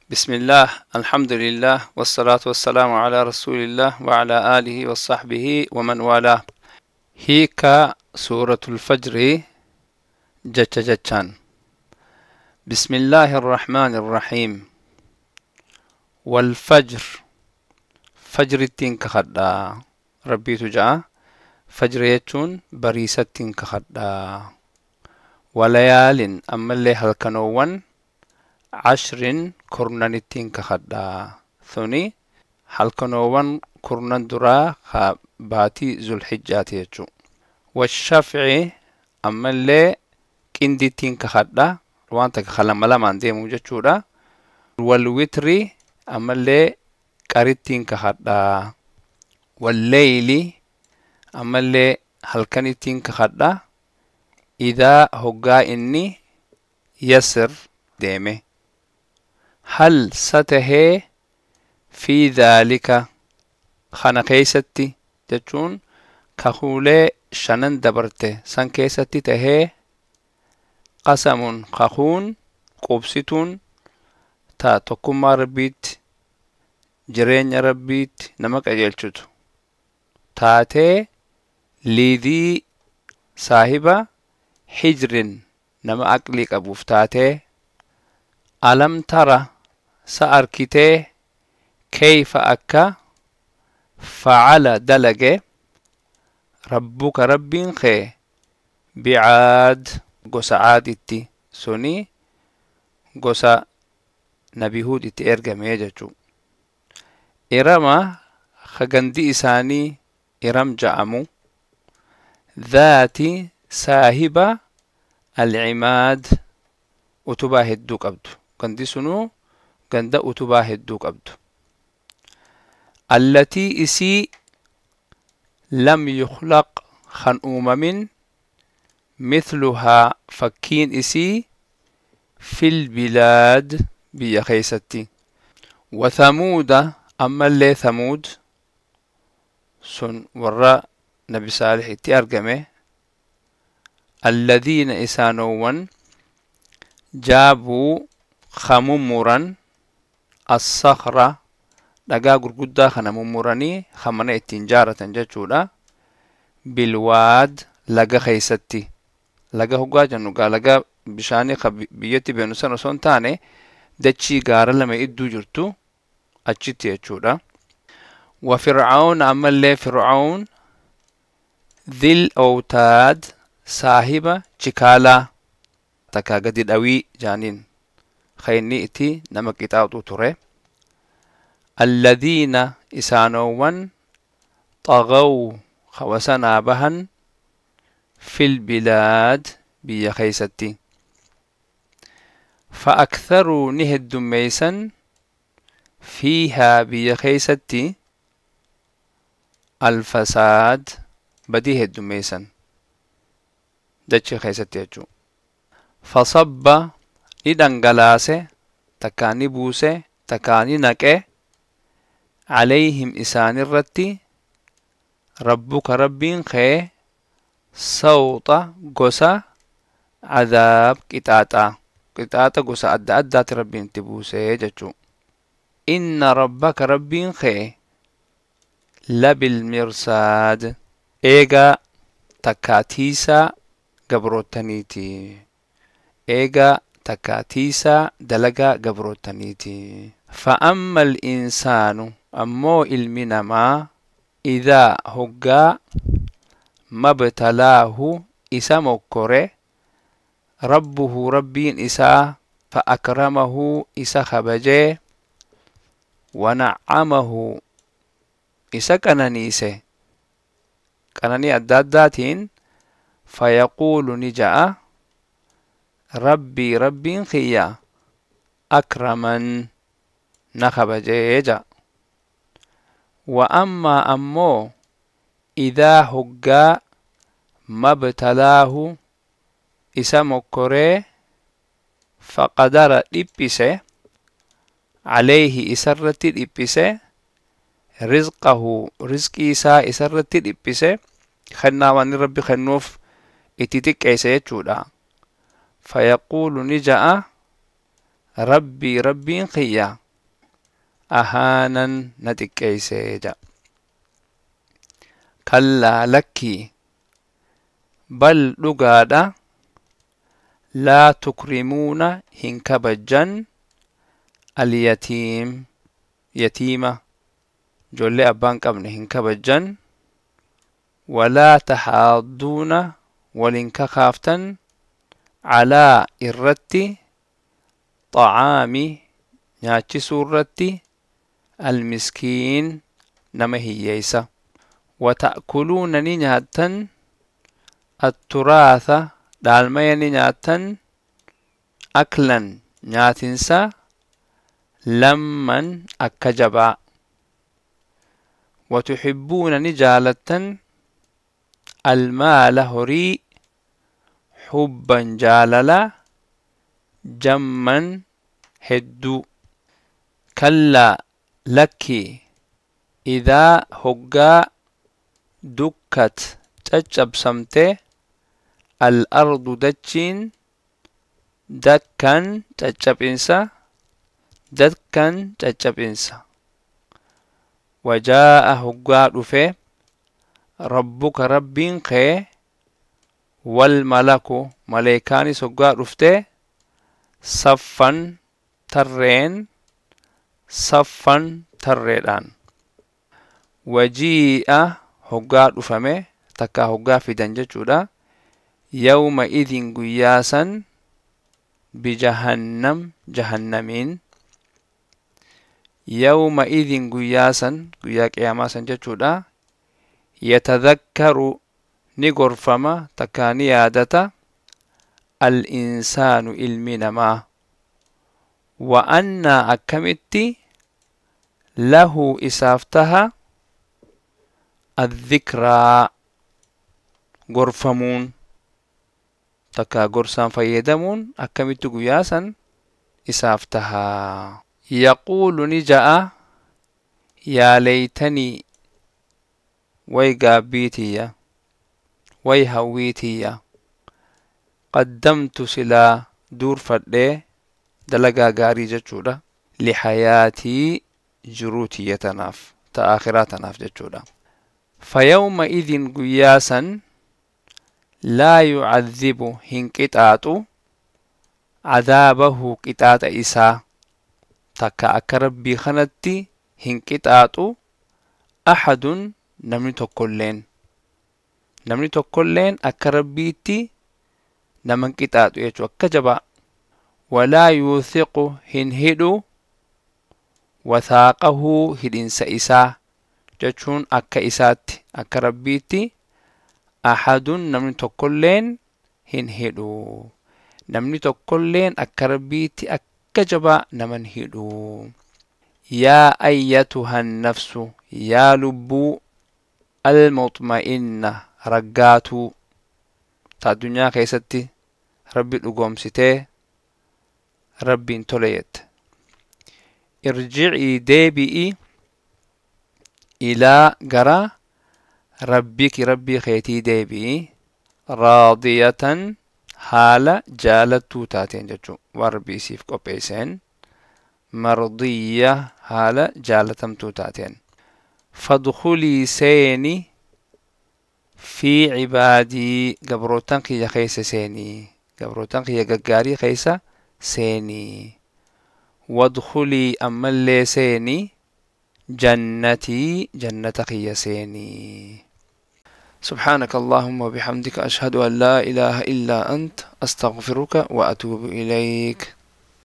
بسم الله، الحمد لله، والصلاة والسلام على رسول الله وعلى آله وصحبه ومن والاه. Hiika سورة الفجر jecha jechaan. بسم الله الرحمن الرحيم. والفجر، fajrittiin kakadhaa. Rabbiitu ja'a. Fajr jechuun bariisattiin kakadhaa. وليال، ammallee halkanoowwan، عشر، kurnanittiin kakadhaa. Suni halkanoowwan kurnan duraa ka baatii Zulhijjaati jechuu. والشفع، ammallee qindittiin kakadhaa, waan takka lama lamaan deemu jechuudha. والوتر، ammallee qarittiin kakadhaa. والليل، ammallee halkanittiin kakadhaa. إذا، hoggaa inni، يسر، deeme. هل، sa tahee، في ذلك، kana keeysatti jechuun kakuulee shanan dabarte san keessatti tahee، قسم، kakuun qubsituun ta tokkummaa Rabbiitti, jireenya Rabbiitti nama qajeelchitu taatee، لذي، saahiba، حجر، nama aqlii qabuuf taatee. ألم تر، sa arkitee، كيف، akka، فعل، dalage، ربك، Rabbiin kee، بعاد، gosa Caaditti? Suni gosa Nabi Huud itti ergamee jechuu. إرم، ka gandi isaanii Iram ja'amu، ذات، saahiba، العماد، utubaa hedduu qabdu. Gandi sunuu ganda utubaa hedduu qabdu. التي، isii، لم يخلق، kan uumamin، مثلها، fakkiin isii، في البلاد، biyya keeysatti. وثمود، ammallee Thamuud sun warra Nabi Saalix itti argame. الذين، isaanowwan، جابوا، ka mummuran، الصخر، dhagaa gurguddaa kana mummuranii ka mana ittiin jaaratan jechuudha. بالواد، laga keeysatti. Laga hoggaa jennu gaa laga bishaanii ka biyyatti beenu san osoo hin taane, dachii gaara lama idduu jirtu achitti jechuudha. وفرعون، ammallee Fircaun، ذي الأوتاد، saahiba chikaalaa takkaa gadi dhawii jaaniin, ka inni itti nama qixaaxu ture. الذين، isaanowwan، طغوا، ka wasanaa bahan، في البلاد، biyya keeysatti. فأكثروا، ni heddummeeysan، فيها، biyya keeysatti، الفساد، badii heddummeeysan dachii keessatti jechuu. فصب، ni dhangalaase, takkaa ni buuse, takkaa ni naqe، عليهم، isaanirratti، ربك، Rabbiin kee، سوط، gosa، عذاب، qixaaxaa. Qixaaxa gosa adda addaati Rabbiin itti buusee jechuu. إن ربك، Rabbiin kee، لبالمرصاد، eegaa takkaa tiisaa gabroottaniiti, eegaa takkaa tiisaa dalagaa gabroottaniiti. فأما الإنسان، ammoo ilmi namaa، إذا، hoggaa، ما ابتلاه، isa mokkore، ربه، Rabbiin isaa، فأكرمه، isa kabajee، ونعمه، isa qananiise qananii adda addaatiin، فيقول، ni ja'a، ربي، Rabbiin kiyya، أكرمن، na kabajee ja'a. وأما، ammoo، إذا، hoggaa، ما ابتلاه، isa mokkoree، فقدر، dhiphise، عليه، isarratti dhiphise، رزقه، rizqii isaa isarratti dhiphise, kennaa waan Rabbi kennuuf itti xiqqeesse jechuudha. فيقول، ni ja'a، Rabbii rabbiin kiyya ahaanan na xiqqeeyse jedha. Kallaa lakkii, bal dhugaadha, laa tukrimuuna hin kabajjan, alyatiim yatiima ijoollee abbaan qabne hin kabajjan, walaa taxaadduuna walin kakaaftan, calaa irratti, xacaami nyaachisuu irratti, almiskiin nama hiyyeeysa. Wata'kuluuna ni nyaattan, atturaatha dhaalmaya ni nyaattan, aklan nyaatinsa, lamman akka jabaa. Watuxibbuuna ni jaalattan, almaala horii, xubban jaalala, jamman hedduu. Kallaa lakkii, idaa hoggaa dukkat caccabsamte, al-ardu dachiin, dakkan caccabinsa, dakkan caccabinsa. Wajaa'a hoggaa dhufe, rabbuka rabbiin kee, wal malaku maleekaanis hoggaa dhufte, saffan tarreen, saffan tarreedhaan. Wajii'a hoggaa dhufame, takkaa hoggaa fidan jechuudha. Yawma idin guyyaa san, bijahannam jahannamiin. Yawma idin guyyaa san, guyyaa qiyaamaa san jechuudha. Yatadhakkaru ni gorfama, takkaa ni yaadata, al-insaanu ilmi namaa. Wa annaa akkamitti lahu isaaf taha adhikraa gorfamuun, takkaa gorsaan fayyadamuun akkamitti guyyaa san isaaf taha. Yaquulu ni ja'a, yaa leeytanii, way gaabbiitiyya, way hawwiitiyya, qaddamtu silaa duurfadhee dalagaa gaarii jechuudha, lixayaatii jiruu tiyya tanaaf, ta aakhiraa tanaaf jechuudha. Fayawma idin guyyaa san laa yucadhibu hin qixaaxu, cadaabahu qixaaxa isaa, takka akka rabbii kanatti hin qixaaxu, axadun namni tokkolleen, namni tokkolleen akka rabbiitti nama hin qixaaxu jechuu akka jabaa. Walaa yuuthiqu hin hidhu, wathaaqahu hidhinsa isaa jechuun akka isaatti akka rabbiitti axadun namni tokkolleen hin hidhu, namni tokkolleen akka rabbiitti akka jabaa nama hin hidhu. Yaa ayyatuha nafsu, yaa lubbuu almuxma'inna raggaatuu, ta addunyaa keessatti rabbi dhugoomsitee rabbiin tole jette, irjicii deebi'i, ilaa gara rabbiki rabbii keetii deebi'i, raadiyatan haala jaalattuu taateen jechuu, waan rabbii isiif qopheesseen, mardiyya haala jaalatamtuu taateen. Fadkhulii seeni, fi cibaadii gabrootan kiyya keessa seenii, gabrootan kiyya gaggaarii keessa seenii. Wadkhulii ammallee seeni, jannatii jannata kiyya seenii. سبحانك اللهم وبحمدك، أشهد أن لا إله إلا أنت، أستغفرك وأتوب إليك.